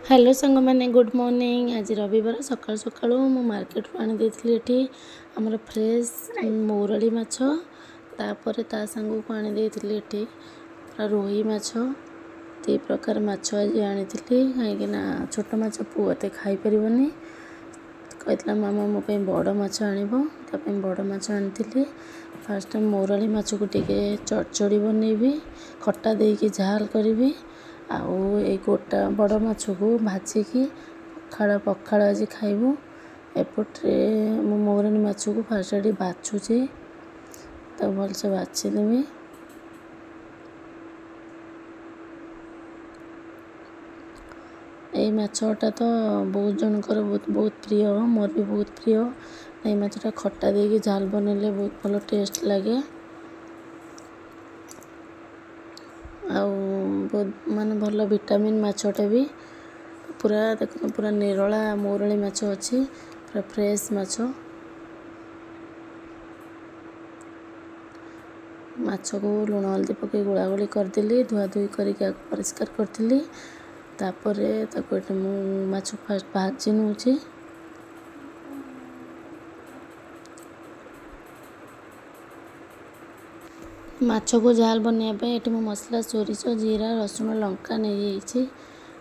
Hello ସାଙ୍ଗମାନେ, good morning. ଆଜି ରବିବାର। ସକାଳୁ ସକାଳୁ ମୁଁ ମାର୍କେଟରୁ ଆଣିଦେଇଥିଲି ଏଠି ଆମର ଫ୍ରେଶ୍ ମୌରଳି ମାଛ। ତାପରେ ତା ସାଙ୍ଗକୁ ଆଣିଦେଇଥିଲି ଏଠି ପୁରା ରୋହି ମାଛ। ଦୁଇ ପ୍ରକାର ମାଛ ଆଜି ଆଣିଥିଲି, କାହିଁକିନା ଛୋଟ ମାଛ ପୁଅ ଏତେ ଖାଇପାରିବନି। କହିଥିଲା, ମାମା ମୋ ପାଇଁ ବଡ଼ ମାଛ ଆଣିବ। ତା ପାଇଁ ବଡ଼ ମାଛ ଆଣିଥିଲି। ଫାଷ୍ଟ ମୌରଳି ମାଛକୁ ଟିକେ ଚଡ଼ଚଡ଼ି ବନେଇବି, ଖଟା ଦେଇକି ଝାଲ କରିବି। ଆଉ ଏଇ ଗୋଟା ବଡ଼ ମାଛକୁ ଭାଜିକି ପଖାଳ ପଖାଳ ଆଜି ଖାଇବୁ। ଏପଟରେ ମୁଁ ମୌରଳି ମାଛକୁ ଫାଷ୍ଟ ଏଠି ବାଛୁଛି, ତାକୁ ଭଲସେ ବାଛିଦେବି। ଏଇ ମାଛଟା ତ ବହୁତ ଜଣଙ୍କର ବହୁତ ବହୁତ ପ୍ରିୟ, ମୋର ବି ବହୁତ ପ୍ରିୟ। ଏଇ ମାଛଟା ଖଟା ଦେଇକି ଝାଲ ବନେଇଲେ ବହୁତ ଭଲ ଟେଷ୍ଟ ଲାଗେ, ଆଉ ବହୁତ ମାନେ ଭଲ ଭିଟାମିନ୍ ମାଛଟା ବି। ପୁରା ଦେଖନ୍ତୁ, ପୁରା ନିରଳା ମୌରଳି ମାଛ ଅଛି, ପୁରା ଫ୍ରେଶ୍ ମାଛ। ମାଛକୁ ଲୁଣ ହଳଦୀ ପକାଇ ଗୋଳାଗୋଳି କରିଦେଲି, ଧୁଆଧୁଇ କରିକି ଆକୁ ପରିଷ୍କାର କରିଥିଲି। ତାପରେ ତାକୁ ଏଠି ମୁଁ ମାଛ ଫାଷ୍ଟ ଭାଜି ନେଉଛି। ମାଛକୁ ଝାଲ ବନେଇବା ପାଇଁ ଏଠି ମୁଁ ମସଲା ସୋରିଷ, ଜିରା, ରସୁଣ, ଲଙ୍କା ନେଇଯାଇଛି,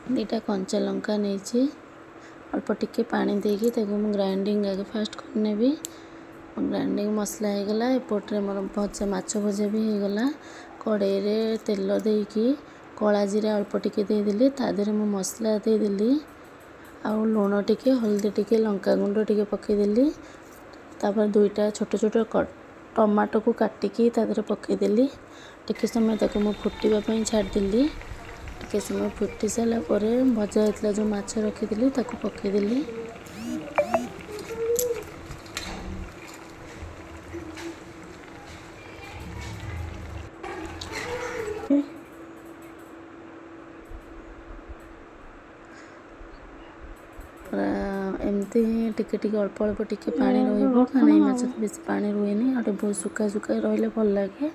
ଦୁଇଟା କଞ୍ଚା ଲଙ୍କା ନେଇଛି। ଅଳ୍ପ ଟିକେ ପାଣି ଦେଇକି ତାକୁ ମୁଁ ଗ୍ରାଇଣ୍ଡିଙ୍ଗ ଆଗେ ଫାଷ୍ଟ କରିନେବି। ଗ୍ରାଇଣ୍ଡିଙ୍ଗ ମସଲା ହେଇଗଲା। ଏପଟରେ ମୋର ଭଜା, ମାଛ ଭଜା ବି ହେଇଗଲା। କଡ଼େଇରେ ତେଲ ଦେଇକି କଳା ଜିରା ଅଳ୍ପ ଟିକେ ଦେଇଦେଲି, ତା ଦେହରେ ମୁଁ ମସଲା ଦେଇଦେଲି, ଆଉ ଲୁଣ ଟିକେ, ହଳଦୀ ଟିକେ, ଲଙ୍କାଗୁଣ୍ଡ ଟିକେ ପକାଇଦେଲି। ତାପରେ ଦୁଇଟା ଛୋଟ ଛୋଟ ଟମାଟୋକୁ କାଟିକି ତା ଦେହରେ ପକାଇଦେଲି। ଟିକେ ସମୟ ତାକୁ ମୁଁ ଫୁଟିବା ପାଇଁ ଛାଡ଼ିଦେଲି। ଟିକେ ସମୟ ଫୁଟି ସାରିଲା ପରେ ଭଜା ହେଇଥିଲା ଯେଉଁ ମାଛ ରଖିଥିଲି ତାକୁ ପକାଇଦେଲି। ପୁରା ଏମିତି ହିଁ ଟିକେ ଟିକେ ଅଳ୍ପ ଅଳ୍ପ ଟିକେ ପାଣି ରହିବ, କାରଣ ଏଇ ମାଛ ତ ବେଶୀ ପାଣି ରୁହେନି, ଆଉ ଟିକେ ବହୁତ ଶୁଖା ଶୁଖା ରହିଲେ ଭଲ ଲାଗେ।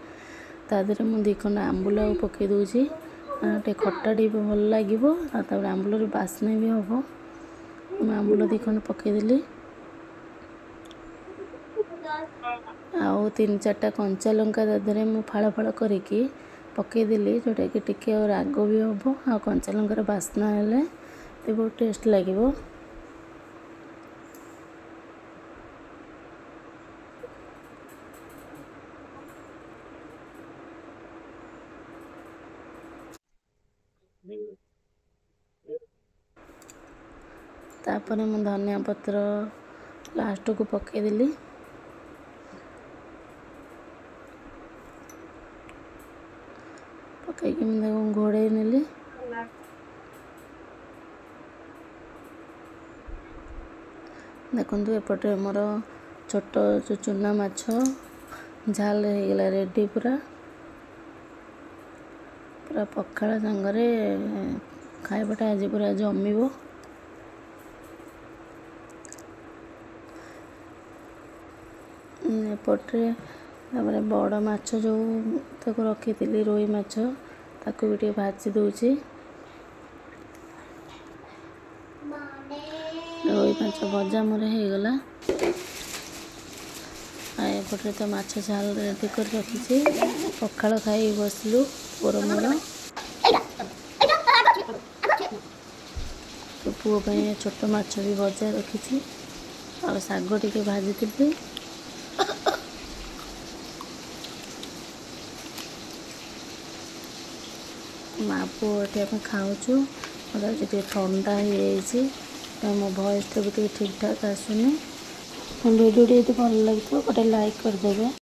ତା ଦେହରେ ମୁଁ ଦୁଇ ଖଣ୍ଡ ଆମ୍ବୁଲ ଆଉ ପକାଇ ଦେଉଛି, ଟିକେ ଖଟା ଟିକେ ଭଲ ଲାଗିବ, ଆଉ ତାପରେ ଆମ୍ବୁଲର ବାସ୍ନା ବି ହେବ। ମୁଁ ଆମ୍ବୁଲ ଦୁଇ ଖଣ୍ଡ ପକାଇଦେଲି, ଆଉ ତିନି ଚାରିଟା କଞ୍ଚା ଲଙ୍କା ତା ଦେହରେ ମୁଁ ଫାଳ ଫାଳ କରିକି ପକାଇଦେଲି, ଯେଉଁଟାକି ଟିକେ ଆଉ ରାଗ ବି ହେବ, ଆଉ କଞ୍ଚା ଲଙ୍କାର ବାସ୍ନା ହେଲେ ବହୁତ ଟେଷ୍ଟ ଲାଗିବ। ତାପରେ ମୁଁ ଧନିଆ ପତ୍ର ଲାଷ୍ଟକୁ ପକାଇଦେଲି। ପକାଇକି ମୁଁ ତାକୁ ଘୋଡ଼େଇ ନେଲି। ଦେଖନ୍ତୁ, ଏପଟେ ମୋର ଛୋଟ ଯେଉଁ ଚୁନା ମାଛ ଝାଲ ହେଇଗଲା ରେଡ଼ି। ପୁରା ପୁରା ପଖାଳ ସାଙ୍ଗରେ ଖାଇବାଟା ଆଜି ପୁରା ଜମିବ। ଏପଟରେ ତାପରେ ବଡ଼ ମାଛ ଯେଉଁ ତାକୁ ରଖିଥିଲି, ରୋହି ମାଛ, ତାକୁ ବି ଟିକେ ଭାଜି ଦେଉଛି। ରୋହି ମାଛ ଭଜା ମୋର ହେଇଗଲା। ଆଉ ଏପଟରେ ତ ମାଛ ଝାଲ ରେଡ଼ି କରି ରଖିଛି। ପଖାଳ ଖାଇକି ବସିଲୁ ପୁଅର ମୋର। ପୁଅ ପାଇଁ ଛୋଟ ମାଛ ବି ଭଜା ରଖିଛି, ଆଉ ଶାଗ ଟିକେ ଭାଜିଥିଲି। ମା ପୁଅ ଏଠି ଆମେ ଖାଉଛୁ। ମୋତେ ଆଜି ଟିକେ ଥଣ୍ଡା ହେଇଯାଇଛି, ମୋ ଭଏସ୍ଟା ବି ଟିକେ ଠିକ୍ଠାକ୍ ଆସୁନି। ଭିଡ଼ିଓଟି ଯଦି ଭଲ ଲାଗିଥିବ ଗୋଟେ ଲାଇକ୍ କରିଦେବେ।